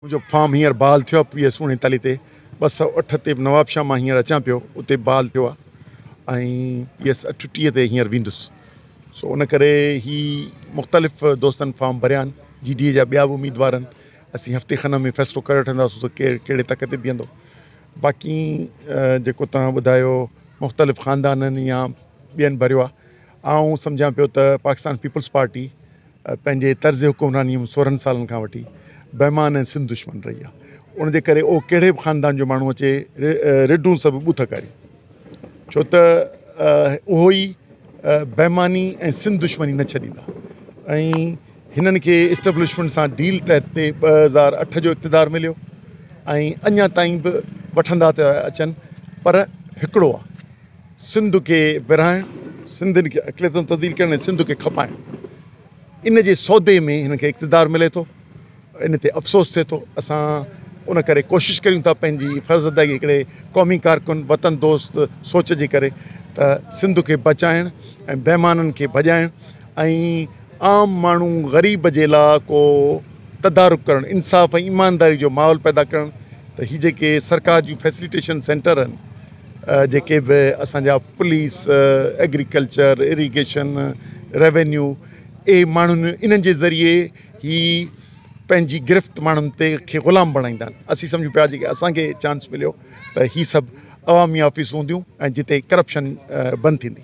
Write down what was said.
منهنجو فارم هينئر بحال ٿيو آهي پي ايس 39 تي 208 تي به نوابشاهه مان هينئر اچان پيو اتي به بحال ٿيو آهي ۽ پي ايس 38 تي هينئر ويندس سو ان ڪري هي مختلف دوستن فارم ڀريا آهن جي ڊي اي جا ٻيا به اميدوار آهن اسين هفتي کن ۾ فيصلو ڪري وٺنداسون ته ڪير ڪهڙي تڪ تي بيهندو باقي جيڪو توهان ٻڌايو مختلف خاندانن يا ٻين ڀريو آهي آئون سمجهان پيو ته پاڪستان پيپلز پارٽي پنهنجي طرز حڪمراني ۾ 16 سالن کان وٺي بيمان ۽ سنڌ دشمن رهي آهي ان جي ڪري اهو ڪهڙي به خاندان جو ماڻهو اچي رڍون سڀ ٻوٿ ڪاريون ڇو ته اهو ئي بيماني ۽ سنڌ دشمني نه ڇڏيندا ۽ هنن کي اسٽبلشمينٽ سان ڊيل تحت تي 2008 جو اقتدار مليو ۽ اڃا تائين به وٺندا ٿا اچن پر هڪڙو آهي سنڌ کي ورهائڻ، سنڌين کي اقليتن ۾ تبديل ڪرڻ ۽ سنڌ کي کپائڻ ان جي سودي ۾ هنن کي اقتدار ملي ٿو ان تي افسوس ٿئي ٿو اسان ان ڪري ڪوشش ڪريون ٿا پنهنجي فرض ادائگي هڪڙي قومي ڪارڪن وطن دوست سوچ جي ڪري ته سنڌ کي بچائڻ ۽ بيمانن کي ڀڄائڻ ۽ عام ماڻهو غريب جي لاء ڪو تدارڪ ڪرڻ انصاف ۽ ايمانداري جو ماحول پيدا ڪرڻ ته هي جيڪي سرڪار جون فيسليٽيشن سينٽر آهن جيڪي به اسان جا پوليس، ايگريڪلچر، اريگيشن، ريونيو اهي ماڻهن انهن جي ذريعي هي پنهنجي گرفت ماڻهن تي کي غلام بڻائيندا آهن اسين سمجهون پيا جيڪي اسان کي چانس مليو ته هي سڀ عوامي آفيسون هونديون ۽ جتي ڪرپشن بند ٿيندي.